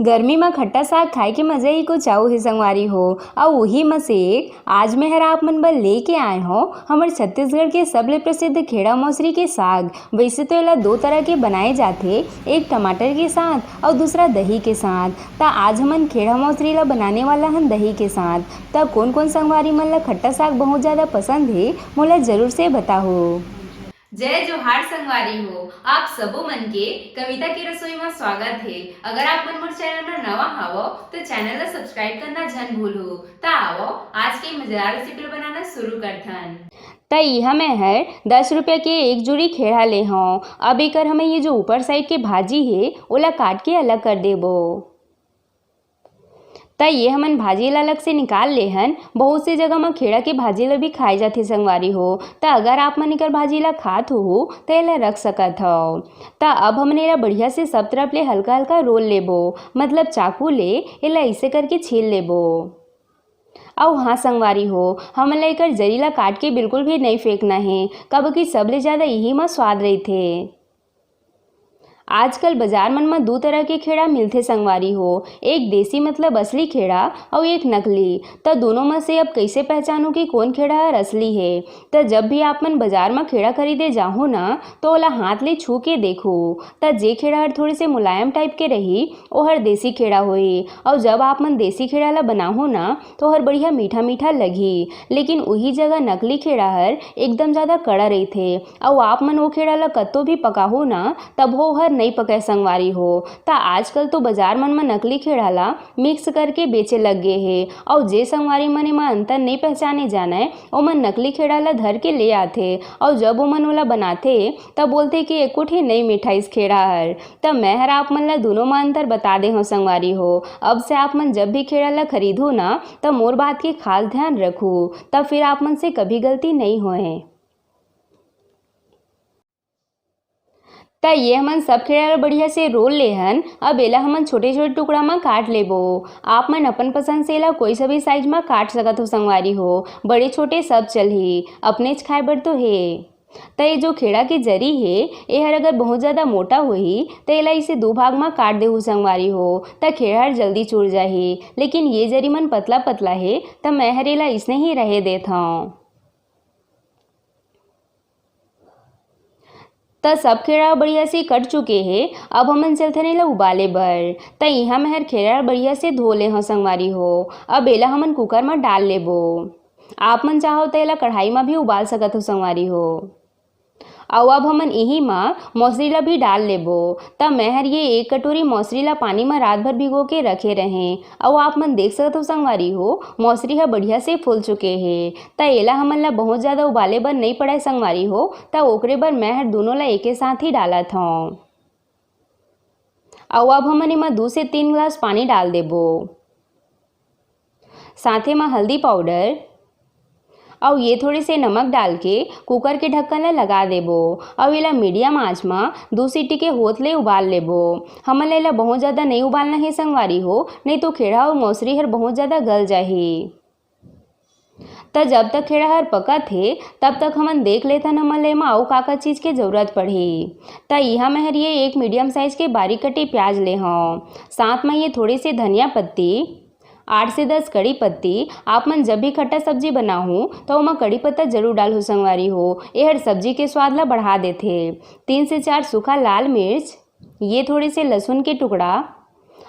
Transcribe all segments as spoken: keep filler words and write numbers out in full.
गर्मी म खट्टा साग खाए के मजा ही कुछ अउ हे संगवारी हो। अउ उही म से एक आज मैं हर आप मन बर लेके आए हौं हमर छत्तीसगढ़ के सबले प्रसिद्ध खेड़ा मौसरी के साग। वैसे तो एला दो तरह के बनाए जाथे, एक टमाटर के साथ अउ दूसरा दही के साथ। त आज हमन खेड़ा मौसरी ला बनाने वाला हन दही के साथ। त कोन-कोन संगवारी मन ला खट्टा साग बहुत ज्यादा पसंद हे, मोला जरूर से बताहू। जय जोहार संगवारी हो, आप सबो मन के कविता के रसोई म स्वागत हे। अगर आप मन मोर चैनल म नवा हावव, तो चैनल ला सब्सक्राइब करना झन भूलहू। त आवव, आज के मजेदार रेसिपी ला बनाना शुरू करथन। त इहाँ मैं हर दस रुपया के एक जुरी खेड़ा ले हौं। अब एकर हमें ये जो ऊपर साइड के भाजी हे, ओला काट के अलग कर देबो। त ये हमन भाजी ला अलग से निकाल ले हन। बहुत से जगह म खेड़ा के भाजी ला भी खाए जाथे संगवारी हो। त अगर आप मन एकर भाजी ला खात होहू, त एला रख सकत हव। त अब हमन एला बढ़िया से सब तरफ ले हल्का-हल्का रोल लेबो, मतलब चाकू ले एला अइसे करके छील लेबो। अउ हाँ संगवारी हो, हमन ला एकर जरी ला काट के बिल्कुल भी नइ फेंकना हे, काबर कि सबले ज्यादा इही म स्वाद रहिथे। आजकल बाजार मन म दू तरह के खेड़ा मिलथे संगवारी हो, एक देसी मतलब असली खेड़ा अउ एक नकली। त दोनों म से अब कइसे पहचानहू कि कोन खेड़ा हर असली हे? त जब भी आप मन बाजार म खेड़ा खरीदे जाहू न, त ओला हाथ ले छू के देखहू। त जे खेड़ा हर थोड़े से मुलायम टाइप के रही, ओहर देसी खेड़ा होही। अउ जब आप मन देसी खेड़ा ला बनाहू न, त ओहर बढ़िया मीठा-मीठा लगही। लेकिन उही जगह नकली खेड़ा हर एकदम ज्यादा कड़ा रहिथे। अउ आप मन ओ खेड़ा ला कत्तो भी पकाहू न, तभो ओहर नइ पकय संगवारी हो। त आजकल तो बाजार मन म नकली खेड़ा ला मिक्स करके बेचे लग गे हे। अउ जे संगवारी मन एमा अंतर नइ पहचाने जानय, ओमन नकली खेड़ा ला धर के ले आथे। अउ जब ओमन ओला बनाथे, त बोलथे कि एको ठे नइ मिठाइस खेड़ा हर। त मैं हर आप मन ला दूनों म अंतर बता दे हौं संगवारी हो। अब से आप मन जब भी खेड़ा ला खरीदहू न, त मोर बात के खास ध्यान रखहू, त फिर आप मन से कभी गलती नइ होय। त ये हमन सब खेड़ा ला बढ़िया से रोल ले हन। अब एला हमन छोटे-छोटे टुकड़ा म काट लेबो। आप मन अपन पसंद से एला कोई सा भी साइज म काट सकत हो संगवारी हो, बड़े छोटे सब चलही, अपनेच खाए बर तो हे। त ये जो खेड़ा के जरी हे, एहर अगर बहुत ज्यादा मोटा होही, त एला इसे दू भाग म काट देहू संगवारी हो, त खेड़ा हर जल्दी चुर जाही। लेकिन ये जरी मन पतला-पतला हे, त मैं हर एला इसने ही रहे देत हौं। त सब खेड़ा बढ़िया से कट चुके हे। अब हमन चलथन एला उबाले बर। त इहाँ मैं हर खेड़ा बढ़िया से धो ले हौं संगवारी हो। अब एला हमन कुकर म डाल लेबो। आप मन चाहो त एला कढ़ाई म भी उबाल सकत हो संगवारी हो। अउ अब हमन इही म मौसरी ला भी डाल लेबो। त मैं हर ये एक कटोरी मौसरी ला पानी म रात भर भिगो के रखे रहें। अउ आप मन देख सकत हो संगवारी हो, मौसरी ह बढ़िया से फूल चुके हे। त एला हमन ला बहुत ज्यादा उबाले बर नइ पड़य संगवारी हो, त ओकरे बर मैं हर दूनों ला एके साथ ही डालत हौं। अउ अब हमन एमा दू से तीन गिलास पानी डाल देबो। साथे म हल्दी पाउडर अउ ये थोड़े से नमक डाल के कुकर के ढक्कन ला लगा देबो अउ एला मीडियम आंच म दू सीटी के होत ले उबाल लेबो। हमन ला एला बहुत ज्यादा नइ उबालना हे संगवारी हो, नइ तो खेड़ा अउ मौसरी हर बहुत ज्यादा गल जाही। त जब तक खेड़ा हर पकत हे, तब तक हमन देख लेथन हमन ला एमा अउ का-का चीज के जरूरत पड़ही। त इहाँ मैं हर ये एक मीडियम साइज के बारीक कटे प्याज ले हौं, साथ म ये थोड़े से धनिया पत्ती, आठ से दस कड़ी पत्ती। आप मन जब भी खट्टा सब्जी बनाहू, त ओमा कड़ी पत्ता जरूर डालहू संगवारी हो, एहर सब्जी के स्वाद ला बढ़ा देथे। तीन से चार सूखा लाल मिर्च, ये थोड़े से लहसुन के टुकड़ा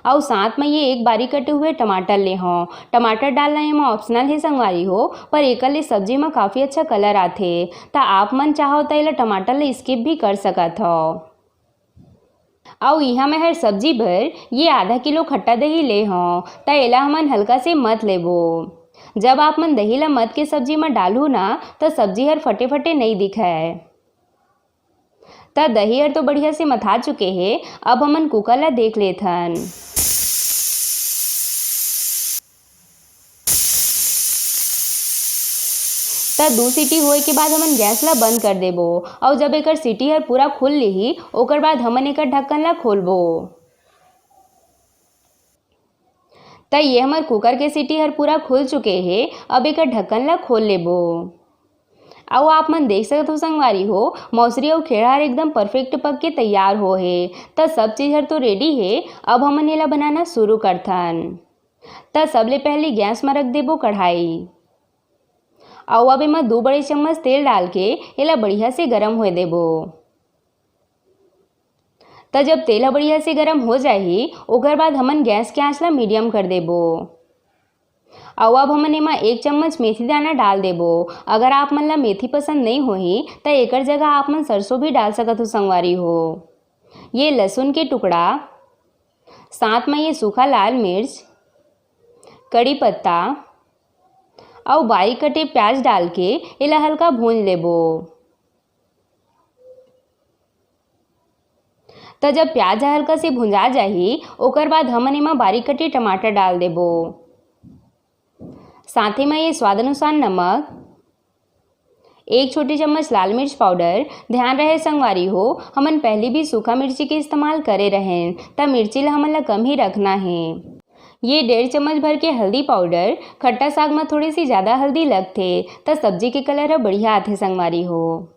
अउ साथ म ये एक बारीक कटे हुए टमाटर ले हौं। टमाटर डालना एमा ऑप्शनल हे संगवारी हो, पर एकर ले सब्जी म काफी अच्छा कलर आथे, त आप मन चाहो त एला टमाटर ले स्किप भी कर सकत हव। अउ इहाँ मैं हर सब्जी बर ये आधा किलो खट्टा दही ले हौं, त एला हमन हल्का से मथ लेबो। जब आप मन दही ला मथ के सब्जी म डालहू ना, त सब्जी हर फटे-फटे नइ दिखय। त दही हर तो बढ़िया से मथा चुके हे, अब हमन कुकर ला देख लेथन। त दू सीटी होए के बाद हमन गैस ला बंद कर देबो, अउ जब एकर सीटी हर पूरा खुल लिही, ओकर बाद हमन एकर ढक्कन ला खोलबो। त ये हमर कुकर के सीटी हर पूरा खुल चुके हे, अब एकर ढक्कन ला खोल लेबो। अउ आप मन देख सकत हो संगवारी हो, मौसरी अउ खेड़ा हर एकदम perfect पक के तैयार हो हे। त सब चीज हर तो ready हे, अब हमन एला बनाना शुरू करथन। त सबले पहले गैस म रख देबो कढ़ाई, अउ अब एमा दू बड़े चम्मच तेल डाल के एला बढ़िया से गरम होए देबो। त जब तेल ह बढ़िया से गरम हो जाही, ओकर बाद हमन गैस के आंच ला medium कर देबो। अउ अब हमन एमा एक चम्मच मेथी दाना डाल देबो। अगर आप मन ला मेथी पसंद नई होही, त एकर जगह आप मन सरसों भी डाल सकत हो संगवारी हो। ये लहसुन के टुकड़ा, साथ म ये सूखा लाल मिर्च, कड़ी पत्ता अउ बारीक कटे प्याज डाल के एला हल्का भूंज लेबो। त जब प्याज ह हल्का से भुंजा जाही, ओकर बाद हमन एमा बारीक कटे टमाटर डाल देबो। साथे म ये स्वाद अनुसार नमक, एक छोटी चम्मच लाल मिर्च पाउडर। ध्यान रहे संगवारी हो, हमन पहली भी सूखा मिर्ची के इस्तेमाल करे रहेन, त मिर्ची ला हमन ला कम ही रखना हे। ये डेढ़ चम्मच भर के हल्दी पाउडर, खट्टा साग म थोड़ी सी ज्यादा हल्दी लगथे, त सब्जी के colour ह बढ़िया आथे संगवारी हो।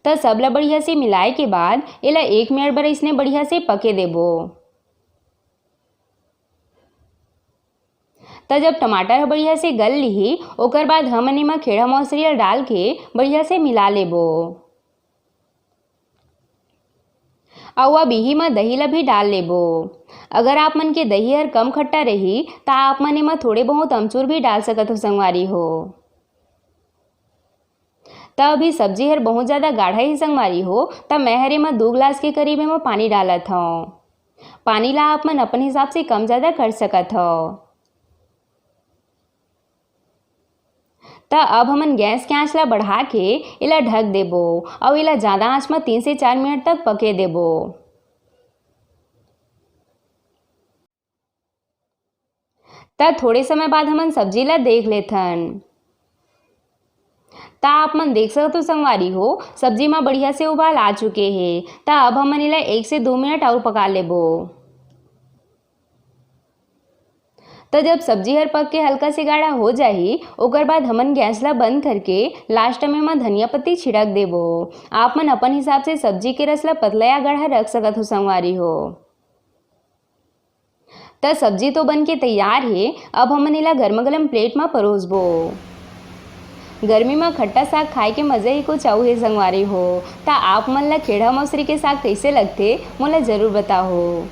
त सब ला बढ़िया से मिलाए के बाद एला एक मिनट बर अइसने बढ़िया से पके देबो। त जब टमाटर ह बढ़िया से गल लिही, ओकर बाद हमन एमा खेड़ा मौसरी ल डाल के बढ़िया से मिला लेबो। अउ अब इही म दही ल भी डाल लेबो। अगर आप मन के दही हर कम खट्टा रही, त आप मन एमा थोड़े बहुत अमचूर भी डाल सकत हो संगवारी हो। त अभी सब्जी हर बहुत ज्यादा गाढ़ा ही संगवारी हो, त मैं हर एमा दू गिलास के करीब एमा पानी डालत हव। पानी ला आप मन अपन हिसाब से कम ज्यादा कर सकत हव। त अब हमन गैस के आंच ला बढ़ा के एला ढक देबो अउ एला ज्यादा आंच म तीन से चार मिनट तक पके देबो। त थोड़े समय बाद हमन सब्जी ला देख लेथन। त आप मन देख सकत हो संगवारी हो, सब्जी म बढ़िया से उबाल आ चुके हे। त अब हमन एला एक से दो मिनट अउ पका लेबो। त जब सब्जी हर पक के हल्का से गाढ़ा हो जाही, ओकर बाद हमन गैस ला बंद करके last में एमा धनिया पत्ती छिड़क देबो। आप मन अपन हिसाब से सब्जी के रस ला पतला या गाढ़ा रख सकत हो संगवारी हो। त सब्जी तो बन के तैयार हे, अब हमन एला गरमा गरम plate म परोसबो। गर्मी म खट्टा साग खाए के मजा ही कुछ अउ हे संगवारी हो। त आप मन ला खेड़ा मौसरी के साग कइसे लगथे, मोला जरूर बताओ।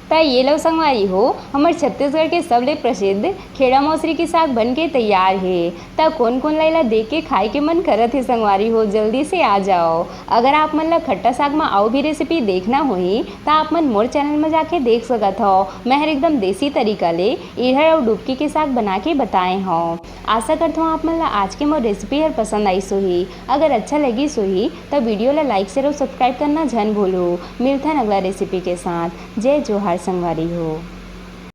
त ये लो संगवारी हो, हमर छत्तीसगढ़ के सबले प्रसिद्ध खेड़ा मौसरी के साग बन के तैयार हे। त कोन कोन ला एला देख के खाए के मन करत हे संगवारी हो, जल्दी से आ जाओ। अगर आप मन ला खट्टा साग म अउ भी recipe देखना होही, त आप मन मोर channel म जाके देख सकत हव। मैं हर एकदम देसी तरीका ले इरहर अउ डुबकी के साग बना के बताए हव। आशा करत हव आप मन ला आज के मोर recipe हर पसंद आइस होही। अगर अच्छा लगिस होही, त video ला like, share अउ subscribe करना झन भूलहू। मिलथन अगला recipe के साथ। जय जोहार संगवारी हो।